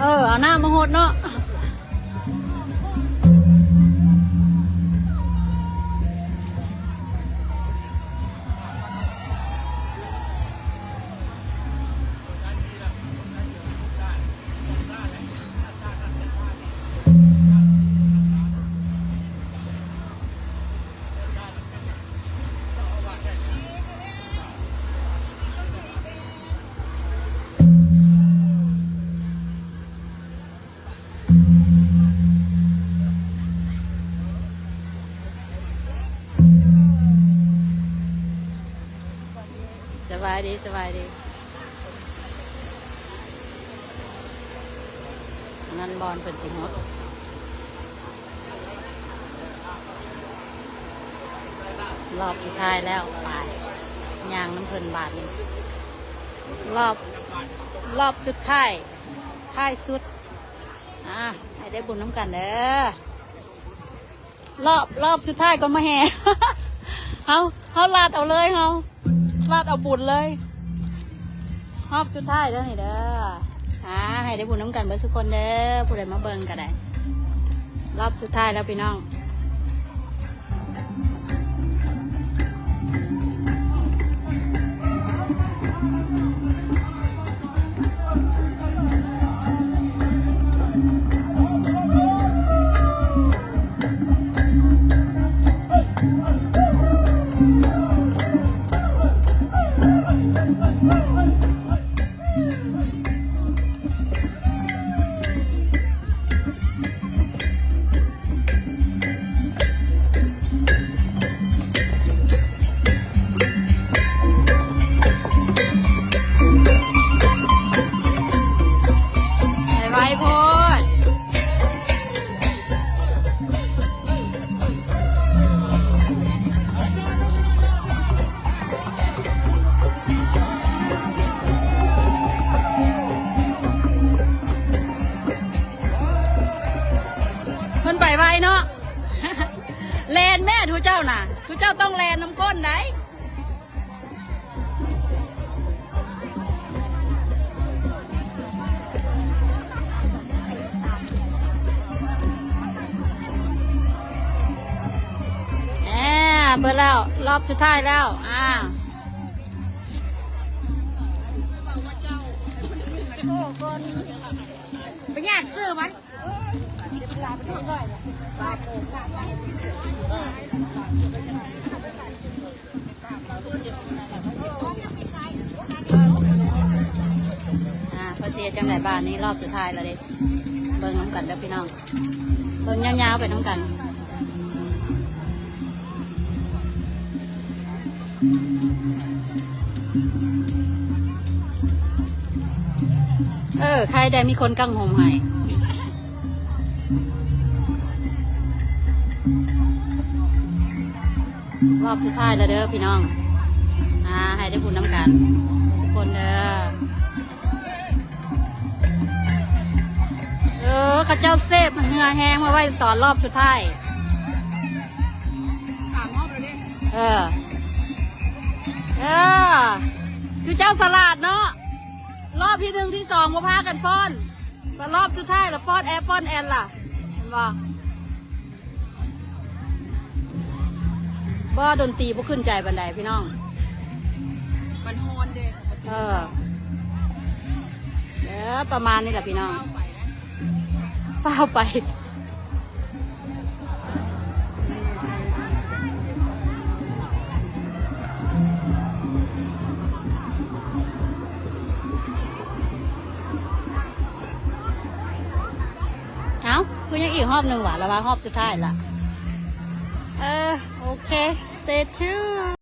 ເອີ ເອົານ້ຳມາຫົດເນາະ. ສະບາຍດີ ສະບາຍດີ. ອັນນັ້ນບ່ອນເພິ່ນຊິຫົດ ລອບສຸດທ້າຍແລ້ວ. ໄປ ຍ່າງນຳເພິ່ນບາດນີ້ ລອບ ລອບສຸດທ້າຍ ທ້າຍສຸດ. ອ່າ ໃຫ້ໄດ້ບຸນນຳກັນເດີ. ລອບ ລອບສຸດທ້າຍກ່ອນມາແຫ່ ເຮົາ ເຮົາລາດເອົາເລີຍ ເຮົາລາດເອົາບຸນເລີຍ. ຮອບສຸດທ້າຍເດີນີ້ເດີ. ອ່າ ໃຫ້ໄດ້ບຸນນຳກັນເບິດທຸກຄົນເດີ ຜູ້ໃດມາເບິ່ງກໍໄດ້. ຮອບສຸດທ້າຍແລ້ວພີ່ນ້ອງ. ໄວໂພດ. ເພິ່ນໄປໄວເນາະ. ແລ່ນແມ້ ທຸເຈົ້ານະ ທຸເຈົ້າຕ້ອງແລ່ນນຳກົ້ນໄດ. ແອ ເບິດແລ້ວ ລອບສຸດທ້າຍແລ້ວ. ອ່າ ໄປຍາກຊື້ມັນ. ອ່າ ເພິ່ນຊິເຮັດຈັ່ງໃດບາດນີ້ ຮອບສຸດທ້າຍແລ້ວເດ້. ເບິ່ງນຳກັນເດີພີ່ນ້ອງ ເບິ່ງຍາວໆໄປນຳກັນ. ເອີ ໃຄແດ່ມີຄົນກາງຫົມໃຫ້. ຮອບສຸດທ້າຍແລ້ວເດີພີ່ນ້ອງ. ອ່າ ໃຫ້ໄດ້ບຸນນຳກັນທຸກຄົນເດີ. ເອີ ເຂົາເຈົ້າເຊບເຫື່ອແຮງມາໄວ້ຕອນຮອບສຸດທ້າຍ. ສາມຮອບແລ້ວເດ້. ເອີ ເອີ ຄືເຈົ້າສະຫຼາດເນາະ. ຮອບທີໜຶ່ງ ທີສອງ ບໍ່ພາກັນຟ້ອນ ແຕ່ຮອບສຸດທ້າຍລະຟ້ອນແອບຟ້ອນແອນລະ ເຫັນບໍ່? ບໍ່ ດົນຕີບໍ່ຂຶ້ນໃຈປານໃດພີ່ນ້ອງ ມັນຮ້ອນເດ້. ເອີ ເອີ ປະມານນີ້ລະພີ່ນ້ອງ. ຟ້າວໄປ ເອົ້າ ຄືຍັງອີກຮອບໜຶ່ງຫວາ ລະວ່າຮອບສຸດທ້າຍລະ. ເອີ ໂອເຄ stay tuned.